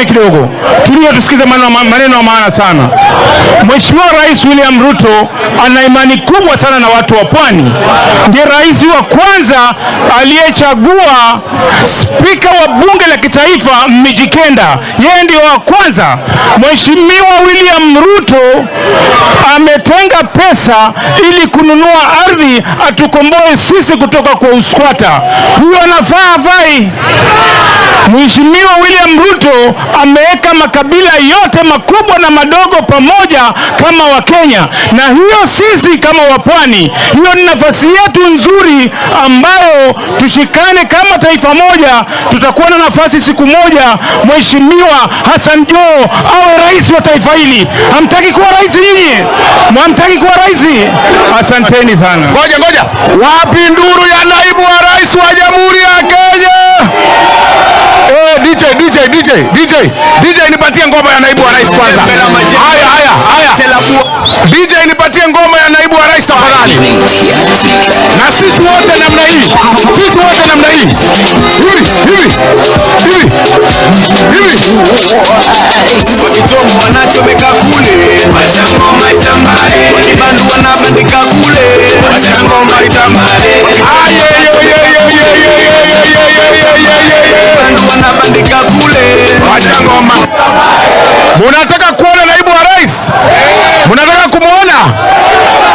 Kidogo tulia, tusikize maneno ya maana sana. Mheshimiwa Rais William Ruto ana imani kubwa sana na watu wa Pwani. Ndiye rais wa kwanza aliyechagua spika wa bunge la kitaifa Mijikenda, yeye ndio wa kwanza. Mheshimiwa William Ruto ametenga pesa ili kununua ardhi atukomboe sisi kutoka kwa uskwata. Huyo anafaa afai? Mheshimiwa William Ruto ameweka makabila yote makubwa na madogo pamoja kama Wakenya, na hiyo sisi kama wapwani, hiyo ni nafasi yetu nzuri ambayo tushikane kama taifa moja. Tutakuwa na nafasi siku moja Mheshimiwa Hassan Joho awe rais wa taifa hili. Hamtaki kuwa rais nyinyi? Hamtaki kuwa rais? Asanteni sana. Ngoja ngoja, wapi nduru ya naibu wa rais wa Jamhuri ya Kenya? DJ DJ DJ DJ DJ, nipatie ngoma ya naibu wa rais kwanza. Haya haya haya, DJ nipatie ngoma ya naibu wa rais tafadhali. Na sisi wote namna hii, sisi wote namna hii, hivi hivi hivi hivi. Wakichoma wanachomeka kule, wacha ngoma itambae. Wakibandu wanabandika kule, wacha ngoma itambae. Wakibandu wanabandika kule, wacha ngoma. Munataka kuona naibu wa rais? Munataka kumuona?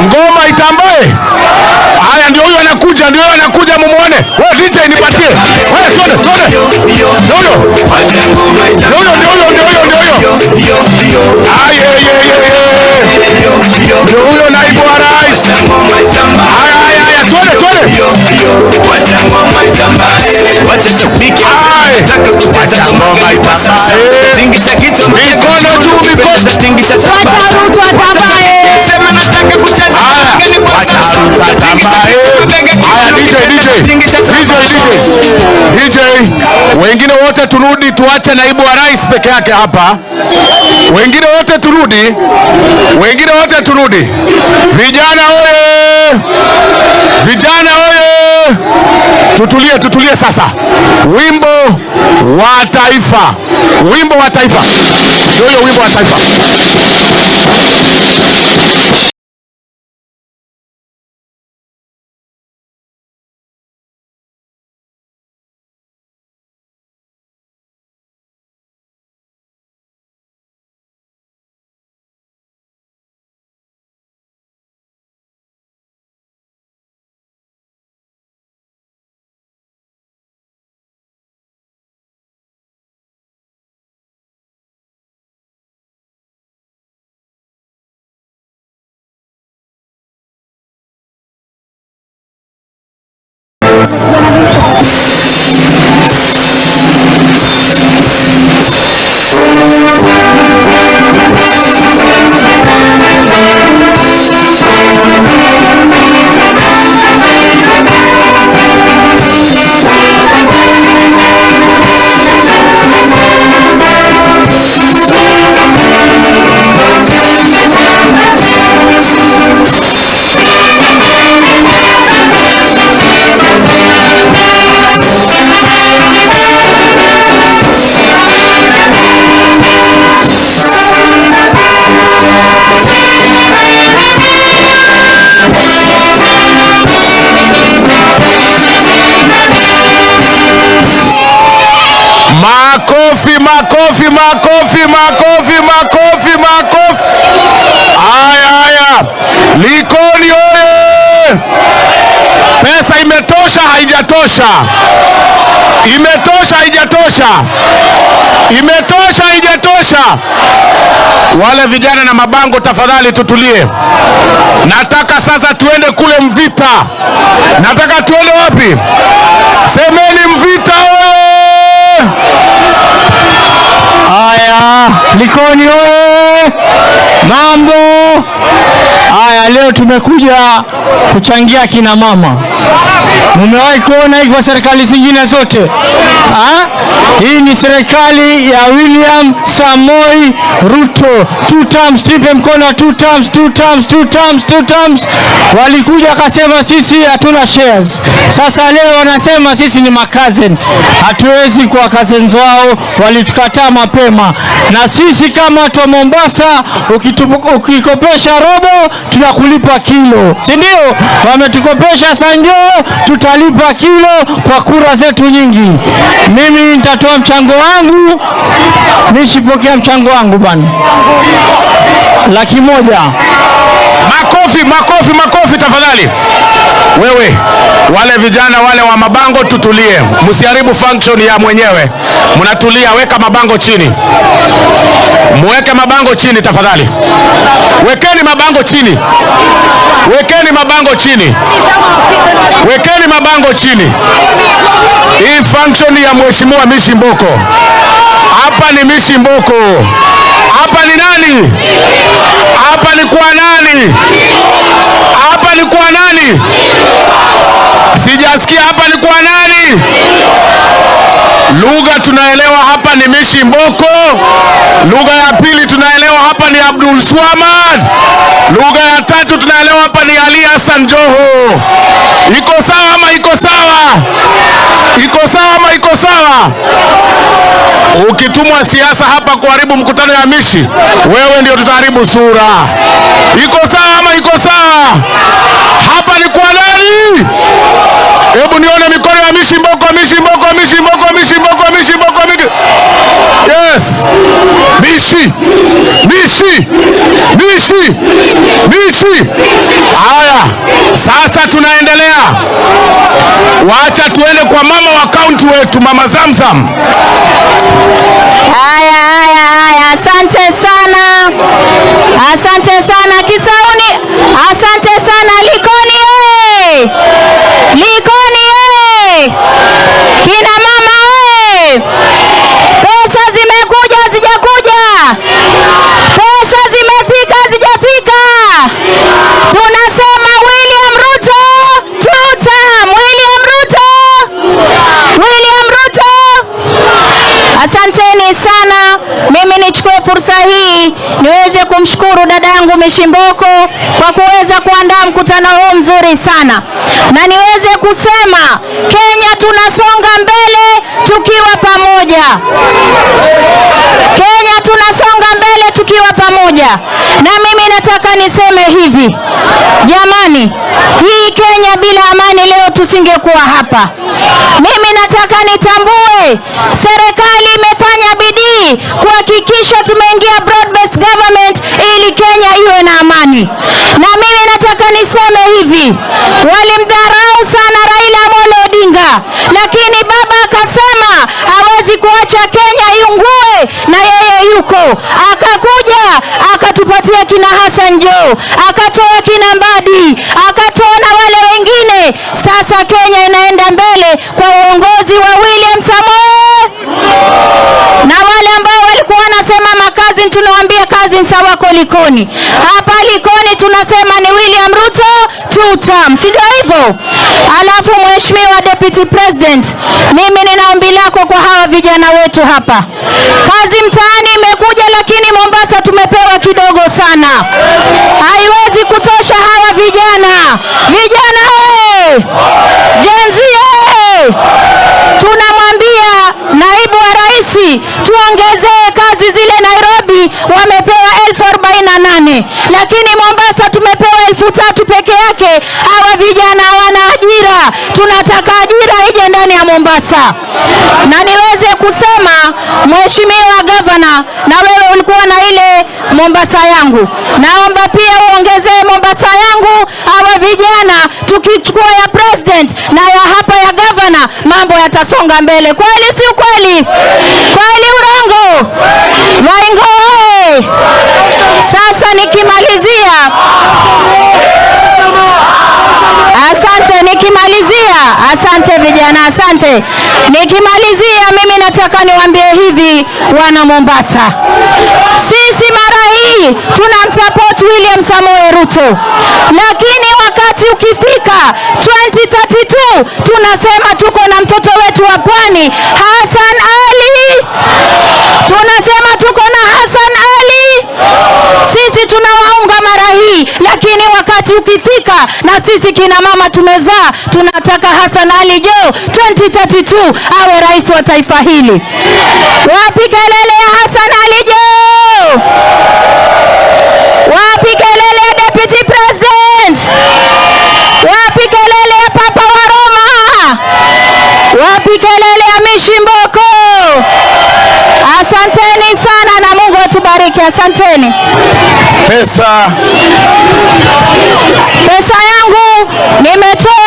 Ngoma itambae. Haya, ndio huyo anakuja, ndio huyo anakuja, mumuone. Wewe DJ nipatie. Wewe twende twende. Ndio huyo. Ndio huyo, ndio huyo, ndio huyo, ndio huyo. Aye ye ye ye. Ndio huyo naibu wa rais. Haya haya haya, twende twende. Wacha ngoma itambae. Wacha shabiki Wacha ngoma itambae. Tingisha kichwa, mikono juu, mikono. Tingisha Wacha Ruto atambae. Sema nataka kucheza. Wacha Ruto atambae. Haya, DJ DJ DJ DJ DJ, wengine wote turudi, tuache naibu wa rais peke yake hapa. Wengine wote turudi, wengine wote turudi. Vijana oye! Vijana oye! Tutulie, tutulie sasa. Wimbo wa taifa, wimbo wa taifa, ndio hiyo wimbo wa taifa. Makofi, makofi, makofi, makofi, makofi, makofi. Haya, haya, Likoni oye! Pesa imetosha, haijatosha? Imetosha, haijatosha? Imetosha, haijatosha? Wale vijana na mabango, tafadhali tutulie. Nataka sasa tuende kule Mvita. Nataka tuende wapi? Semeni Mvita oye! Haya, Likoni oye! Mambo! Haya, leo tumekuja kuchangia kina mama. Mumewahi kuona hii kwa serikali zingine zote? Ha? Hii ni serikali ya William Samoi Ruto. Two terms, tuipe mkono two terms, two terms, two terms, two terms. Walikuja wakasema sisi hatuna shares. Sasa leo wanasema sisi ni macousin, hatuwezi kuwa cousins wao, walitukataa mapema. Na sisi kama watu wa Mombasa, ukikopesha robo tunakulipa kilo, si ndio? Wametukopesha Sanjo, tutalipa kilo kwa kura zetu nyingi. Mimi nitatoa mchango wangu, nishipokea mchango wangu bwana, 100,000. Makofi, makofi, makofi tafadhali. Wewe, wale vijana wale wa mabango tutulie, msiharibu function ya mwenyewe. Mnatulia, weka mabango chini, muweke mabango chini tafadhali. Wekeni mabango chini, wekeni mabango chini, wekeni mabango chini. Hii function ya Mheshimiwa Mishi Mboko. Hapa ni Mishi Mboko. Hapa ni nani? Hapa ni kwa nani? Hapa ni kwa nani? Sijasikia hapa ni kwa nani? Lugha tunaelewa hapa ni Mishi Mboko. Lugha ya pili tunaelewa hapa ni Abdul Swamad. Lugha ya tatu tunaelewa hapa ni Ali Hassan Joho. Iko sawa ama iko sawa? Iko sawa ama iko sawa? Ukitumwa siasa hapa kuharibu mkutano ya Mishi, wewe ndio tutaharibu sura. Iko sawa ama iko sawa? Hapa ni kwa nani? Hebu nione mikono ya Mishi Mboko, Mishi Mboko, Mishi Mboko, Mishi Mboko, Mishi Mboko, Mishi. Yes. Mishi. Mishi. Mishi. Mishi. Haya, sasa tunaendelea. Wacha tuende kwa mama wa kaunti wetu, Mama Zamzam. Haya, haya, haya, asante sana, asante sana Kisauni, asante sana Likoni oye, Likoni oye, kina mama oye. Pesa zimekuja hazijakuja? Pesa zimefika hazijafika? Tunasema William Ruto two term, William Ruto, William Ruto. Asanteni sana. Mimi nichukue fursa hii niweze kumshukuru dada yangu Mishi Mboko kwa kuweza kuandaa mkutano huu mzuri sana, na niweze kusema Kenya tunasonga mbele tukiwa pamoja. Kenya tunasonga mbele tukiwa pamoja. Na mimi nataka niseme hivi, jamani, hii Kenya bila amani leo tusingekuwa hapa. Mimi nataka nitambue serikali imefanya bidii kuhakikisha tumeingia broad-based government ili Kenya iwe na amani. Na mimi nataka niseme hivi, walimdharau sana Raila Amolo Odinga, lakini baba akasema hawezi kuacha Kenya iungue na yeye yuko. Akakuja akatupatia kina Hassan Joho, akatoa kina Mbadi, akatoa na wale wengine. Sasa Kenya inaenda mbele kwa uongozi wa William Samoei. Na wale ambao walikuwa wanasema makazi, tunawaambia kazi ni sawa kwa Likoni. Hapa Likoni tunasema ni William Ruto two term, si ndio hivyo? Alafu Mheshimiwa Deputy President, mimi nina ombi lako kwa hawa vijana wetu hapa. Kazi mtaani imekuja, lakini Mombasa tumepewa kidogo sana, haiwezi kutosha hawa vijana. Vijana hey! Gen Z hey! Tunamwambia naibu wa rais tuongezee kazi zile. Nairobi wamepewa 48,000, lakini Mombasa tumepewa 3,000 peke yake. Hawa vijana hawana ajira, tunataka ajira ije ndani ya Mombasa. Na niweze kusema Mheshimiwa Governor, na wewe ulikuwa na ile Mombasa yangu, naomba pia uongezee Mombasa yangu. Hawa vijana tukichukua ya president na ya hapa ya governor, mambo yatasonga mbele. Kweli si kweli? Kweli urongo? Waingo oye! Sasa nikimalizia, asante, nikimalizia, asante vijana, asante. Nikimalizia mimi nataka niwaambie hivi, wana Mombasa, sisi mara hii tunamsupport William Samoei Ruto, lakini wakati ukifika 2032 tunasema tuko na mtoto wetu wa pwani Hassan Ali, tunasema tuko na Hassan Ali. Sisi tunawaunga mara hii, lakini wakati ukifika, na sisi kina mama tumezaa, tunataka Hassan Ali Joho 2032 awe rais wa taifa hili. Wapi kelele ya Hassan Ali Joho? Wapi kelele ya Deputy President? Wapi kelele ya Papa wa Roma? Wapi kelele ya Mishi Mboko? Asanteni sana na Mungu atubariki. Asanteni. Pesa Pesa yangu nimetoa.